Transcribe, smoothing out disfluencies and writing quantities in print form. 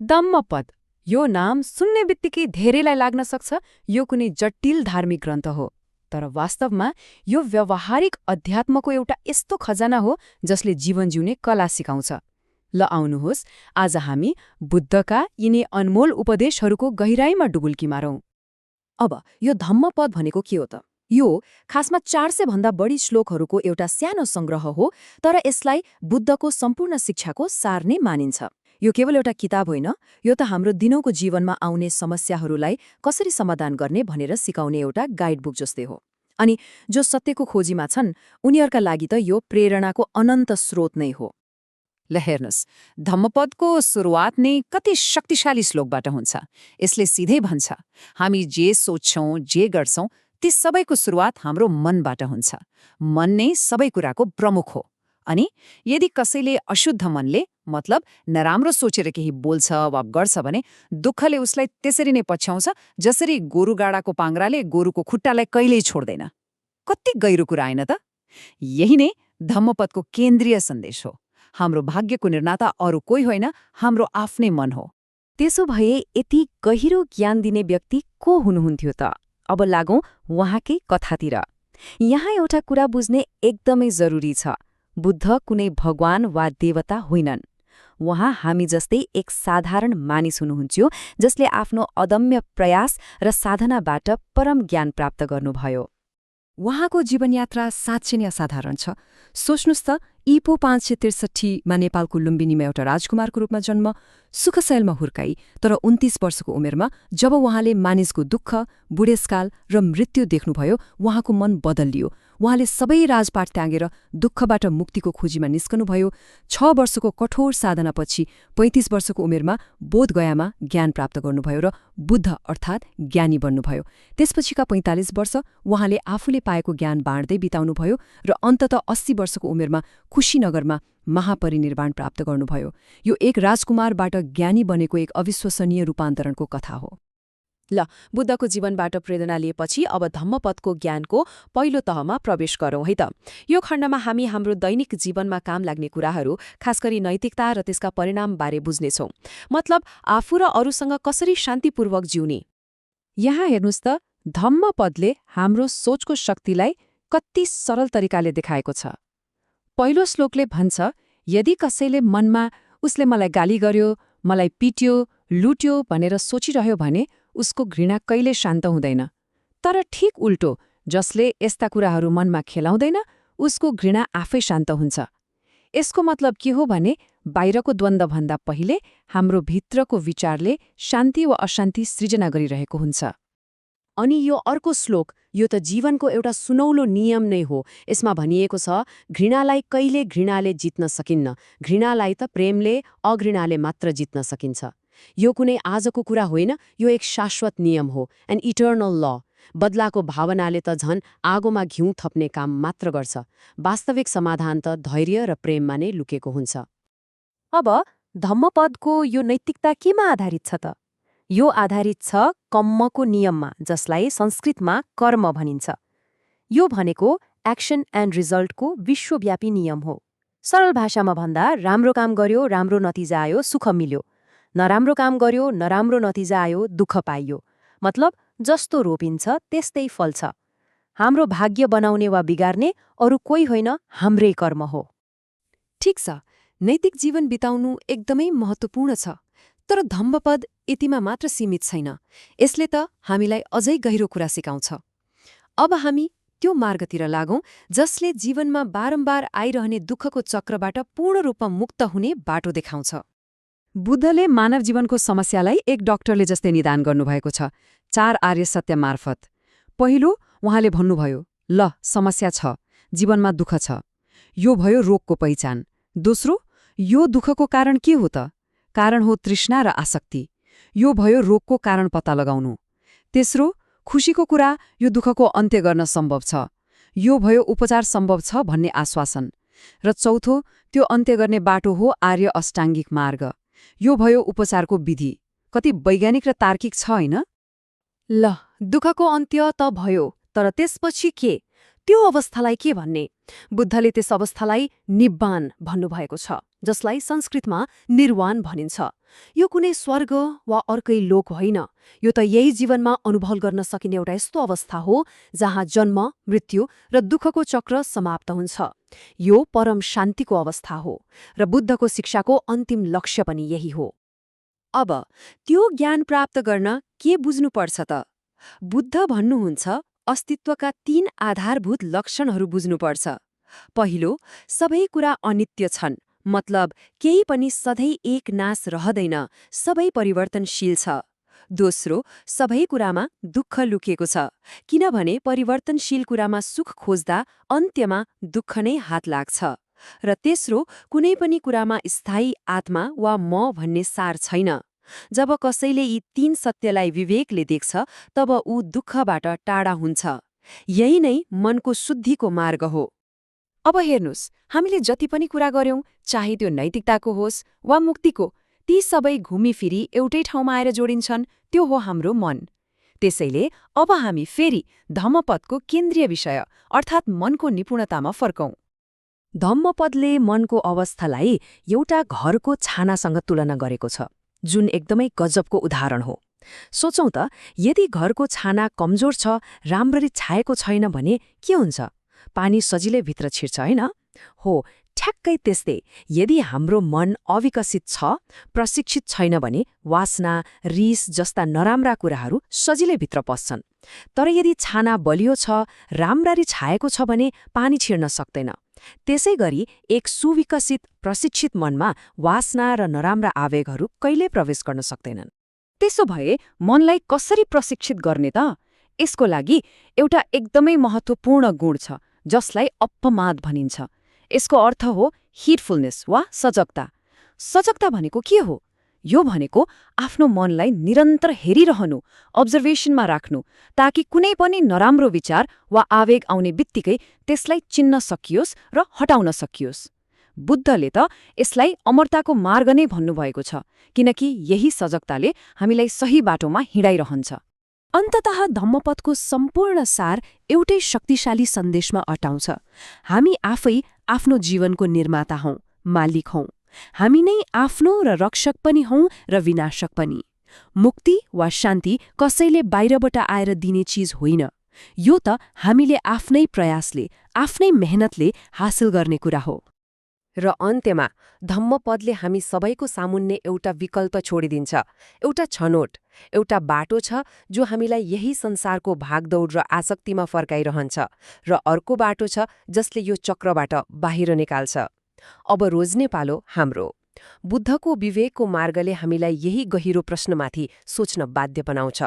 धम्मपद यो नाम सुन्ने बित्तिकै धेरैलाई लाग्न सक्छ यो कुनै जटिल धार्मिक ग्रन्थ हो, तर वास्तवमा यो व्यावहारिक अध्यात्मको एउटा यस्तो खजाना हो जसले जीवन जिउने कला सिकाउँछ। ल आउनुहोस्, आज हामी बुद्धका यिनै अनमोल उपदेशहरूको गहिराईमा डुबुल्की मारौं। अब यो धम्मपद भनेको के हो त? यो खासमा 400 भन्दा बढी श्लोकहरूको एउटा सानो संग्रह हो, तर यसलाई बुद्धको सम्पूर्ण शिक्षाको सार नै मानिन्छ। यो केवल एउटा किताब होइन, यो त हाम्रो दिनौको जीवनमा आउने समस्याहरूलाई कसरी समाधान गर्ने भनेर सिकाउने एउटा गाइडबुक जस्तै हो। अनि जो सत्यको खोजीमा छन् उनीहरूका लागि त यो प्रेरणाको अनन्त स्रोत नै हो। ल हेर्नुहोस्, धम्मपदको सुरुवात नै कति शक्तिशाली श्लोकबाट हुन्छ। यसले सिधै भन्छ, हामी जे सोच्छौं जे गर्छौं ती सबैको सुरुवात हाम्रो मनबाट हुन्छ। मन नै सबै कुराको प्रमुख हो। अनि यदि कसैले अशुद्ध मनले मतलब नराम्रो सोचेर केही बोल्छ वा गर्छ भने दुःखले उसलाई त्यसरी नै पछ्याउँछ जसरी गोरुगाडाको पाङ्राले गोरुको खुट्टालाई कहिल्यै छोड्दैन। कति गहिरो कुरा आएन त? यही नै धम्मपदको केन्द्रीय सन्देश हो। हाम्रो भाग्यको निर्माता अरू कोही होइन, हाम्रो आफ्नै मन हो। त्यसो भए यति गहिरो ज्ञान दिने व्यक्ति को हुनुहुन्थ्यो त? अब लागौं उहाँकै कथातिर। यहाँ एउटा कुरा बुझ्ने एकदमै जरुरी छ। बुद्ध कुनै भगवान वा देवता होइनन्। उहाँ हामी जस्तै एक साधारण मानिस हुनुहुन्थ्यो जसले आफ्नो अदम्य प्रयास र साधनाबाट परम ज्ञान प्राप्त गर्नुभयो। उहाँको जीवनयात्रा साँच्चै नै असाधारण छ। सोच्नुस् त, ईपू 563मा नेपालको लुम्बिनीमा एउटा राजकुमारको रूपमा जन्म, सुखशैलमा हुर्काई, तर 29 वर्षको उमेरमा जब उहाँले मानिसको दुःख, बुढेसकाल र मृत्यु देख्नुभयो उहाँको मन बदलियो। उहाँले सबै राजपाट त्यागेर दुःखबाट मुक्तिको खोजीमा निस्कनुभयो। 6 वर्षको कठोर साधनापछि 35 वर्षको उमेरमा बोधगयामा ज्ञान प्राप्त गर्नुभयो र बुद्ध अर्थात् ज्ञानी बन्नुभयो। त्यसपछिका 45 वर्ष उहाँले आफूले पाएको ज्ञान बाँड्दै बिताउनुभयो र अन्ततः 80 वर्षको उमेरमा कुशीनगरमा महापरिनिर्वाण प्राप्त गर्नुभयो। यो एक राजकुमारबाट ज्ञानी बनेको एक अविश्वसनीय रूपान्तरणको कथा हो। ल, बुद्धको जीवनबाट प्रेरणा लिएपछि अब धम्मपदको ज्ञानको पहिलो तहमा प्रवेश गरौँ है त। यो खण्डमा हामी हाम्रो दैनिक जीवनमा काम लाग्ने कुराहरू, खासगरी नैतिकता र त्यसका परिणामबारे बुझ्नेछौँ। मतलब आफू र अरूसँग कसरी शान्तिपूर्वक जिउने। यहाँ हेर्नुहोस् त, धम्मपदले हाम्रो सोचको शक्तिलाई कति सरल तरिकाले देखाएको छ। पहिलो श्लोकले भन्छ, यदि कसैले मनमा उसले मलाई गाली गर्यो, मलाई पिट्यो, लुट्यो भनेर सोचिरह्यो भने उसको घृणा कहिले शान्त हुँदैन। तर ठिक उल्टो, जसले यस्ता कुराहरू मनमा खेलाउँदैन उसको घृणा आफै शान्त हुन्छ। यसको मतलब के हो भने बाहिरको द्वन्द्वभन्दा पहिले हाम्रो भित्रको विचारले शान्ति वा अशान्ति सृजना गरिरहेको हुन्छ। अनि यो अर्को श्लोक, यो त जीवनको एउटा सुनौलो नियम नै हो। यसमा भनिएको छ, घृणालाई कहिले घृणाले जित्न सकिन्न, घृणालाई त प्रेमले, अघृणाले मात्र जित्न सकिन्छ। यो कुनै आजको कुरा होइन, यो एक शाश्वत नियम हो, एन इटर्नल ल। बदलाको भावनाले त झन् आगोमा घिउ थप्ने काम मात्र गर्छ। वास्तविक समाधान त धैर्य र प्रेममा नै लुकेको हुन्छ। अब धम्मपदको यो नैतिकता केमा आधारित छ त? यो आधारित छ कम्मको नियममा, जसलाई संस्कृतमा कर्म भनिन्छ। यो भनेको एक्सन एन्ड रिजल्टको विश्वव्यापी नियम हो। सरल भाषामा भन्दा, राम्रो काम गर्यो, राम्रो नतिजा आयो, सुख मिल्यो। नराम्रो काम गर्यो, नराम्रो नतिजा आयो, दुःख पाइयो। मतलब जस्तो रोपिन्छ त्यस्तै फल्छ। हाम्रो भाग्य बनाउने वा बिगार्ने अरू कोही होइन, हाम्रै कर्म हो। ठिक छ, नैतिक जीवन बिताउनु एकदमै महत्त्वपूर्ण छ। तर धम्मपद यतिमा मात्र सीमित छैन। यसले त हामीलाई अझै गहिरो कुरा सिकाउँछ। अब हामी त्यो मार्गतिर लागौं जसले जीवनमा बारम्बार आइरहने दुःखको चक्रबाट पूर्ण रूपमा मुक्त हुने बाटो देखाउँछ। बुद्धले मानव जीवनको समस्यालाई एक डाक्टरले जस्तै निदान गर्नुभएको छ, 4 आर्य सत्य मार्फत। पहिलो, उहाँले भन्नुभयो, ल समस्या छ, जीवनमा दुःख छ, यो भयो रोगको पहिचान। दोस्रो, यो दुःखको कारण के हो त? कारण हो तृष्णा र आसक्ति। यो भयो रोगको कारण पत्ता लगाउनु। तेस्रो, खुशीको कुरा, यो दुःखको अन्त्य गर्न सम्भव छ, यो भयो उपचार सम्भव छ भन्ने आश्वासन। र चौथो, त्यो अन्त्य गर्ने बाटो हो आर्य अष्टाङ्गिक मार्ग। यो भयो उपचारको विधि। कति वैज्ञानिक र तार्किक छ होइन? ल, दुःखको अन्त्य त भयो, तर त्यसपछि के? त्यो अवस्थालाई के भन्ने? बुद्धले त्यस अवस्थालाई निब्बान भन्नुभएको छ, जसलाई संस्कृतमा निर्वाण भनिन्छ। यो कुनै स्वर्ग वा अर्कै लोक होइन, यो त यही जीवनमा अनुभव गर्न सकिने एउटा यस्तो अवस्था हो जहाँ जन्म, मृत्यु र दुःखको चक्र समाप्त हुन्छ। यो परम शान्तिको अवस्था हो र बुद्धको शिक्षाको अन्तिम लक्ष्य पनि यही हो। अब त्यो ज्ञान प्राप्त गर्न के बुझ्नुपर्छ त? बुद्ध भन्नुहुन्छ अस्तित्वका 3 आधारभूत लक्षणहरू बुझ्नुपर्छ। पहिलो, सबै कुरा अनित्य छन्, मतलब केही पनि सधैँ एक नाश रहँदैन, सबै परिवर्तनशील छ। दोस्रो, सबै कुरामा दुःख लुकेको छ, किनभने परिवर्तनशील कुरामा सुख खोज्दा अन्त्यमा दुःख नै हात लाग्छ। र तेस्रो, कुनै पनि कुरामा स्थायी आत्मा वा म भन्ने सार छैन। जब कसैले यी 3 सत्यलाई विवेकले देख्छ, तब ऊ दुःखबाट टाढा हुन्छ। यही नै मनको शुद्धिको मार्ग हो। अब हेर्नुस्, हामीले जति पनि कुरा गर्यौं, चाहे त्यो नैतिकताको होस् वा मुक्तिको, ती सबै घुमीफिरी एउटै ठाउँमा आएर जोडिन्छन्, त्यो हो हाम्रो मन। त्यसैले अब हामी फेरि धम्मपदको केन्द्रीय विषय अर्थात् मनको निपुणतामा फर्कौं। धम्मपदले मनको अवस्थालाई एउटा घरको छानासँग तुलना गरेको छ, जुन एकदमै गजबको उदाहरण हो। सोचौं त, यदि घरको छाना कमजोर छ, राम्ररी छाएको छैन भने के हुन्छ? पानी सजिलै भित्र छिर्छ, होइन? हो, ठ्याक्कै त्यस्तै यदि हाम्रो मन अविकसित छ, प्रशिक्षित छैन भने वासना, रिस जस्ता नराम्रा कुराहरू सजिलै भित्र पस्छन्। तर यदि छाना बलियो छ, राम्ररी छाएको छ भने पानी छिर्न सक्दैन। त्यसै गरी एक सुविकसित, प्रशिक्षित मनमा वासना र नराम्रा आवेगहरू कहिल्यै प्रवेश गर्न सक्दैनन्। त्यसो भए मनलाई कसरी प्रशिक्षित गर्ने त? यसको लागि एउटा एकदमै महत्त्वपूर्ण गुण छ, जसलाई अप्पमाद भनिन्छ। यसको अर्थ हो हिडफुलनेस वा सजगता। सजगता भनेको के हो? यो भनेको आफ्नो मनलाई निरन्तर हेरिरहनु, अब्जर्भेसनमा राख्नु, ताकि कुनै पनि नराम्रो विचार वा आवेग आउने बित्तिकै त्यसलाई चिन्न सकियोस् र हटाउन सकियोस्। बुद्धले त यसलाई अमरताको मार्ग नै भन्नुभएको छ, किनकि यही सजगताले हामीलाई सही बाटोमा हिँडाइरहन्छ। अन्ततः धम्मपदको सम्पूर्ण सार एउटै शक्तिशाली सन्देशमा अटाउँछ। हामी आफै आफ्नो जीवनको निर्माता हौं, मालिक हौं। हामी नै आफ्नो र रक्षक पनि हौं र विनाशक पनि। मुक्ति वा शान्ति कसैले बाहिरबाट आएर दिने चिज होइन। यो त हामीले आफ्नै प्रयासले, आफ्नै मेहनतले हासिल गर्ने कुरा हो। र अन्त्यमा धम्मपदले हामी सबैको सामुन्ने एउटा विकल्प छोडिदिन्छ, एउटा छनोट, एउटा बाटो छ जो हामीलाई यही संसारको भागदौड र आसक्तिमा फर्काइरहन्छ, र अर्को बाटो छ जसले यो चक्रबाट बाहिर निकाल्छ। अब रोज्ने पालो हाम्रो। बुद्धको विवेकको मार्गले हामीलाई यही गहिरो प्रश्नमाथि सोच्न बाध्य बनाउँछ।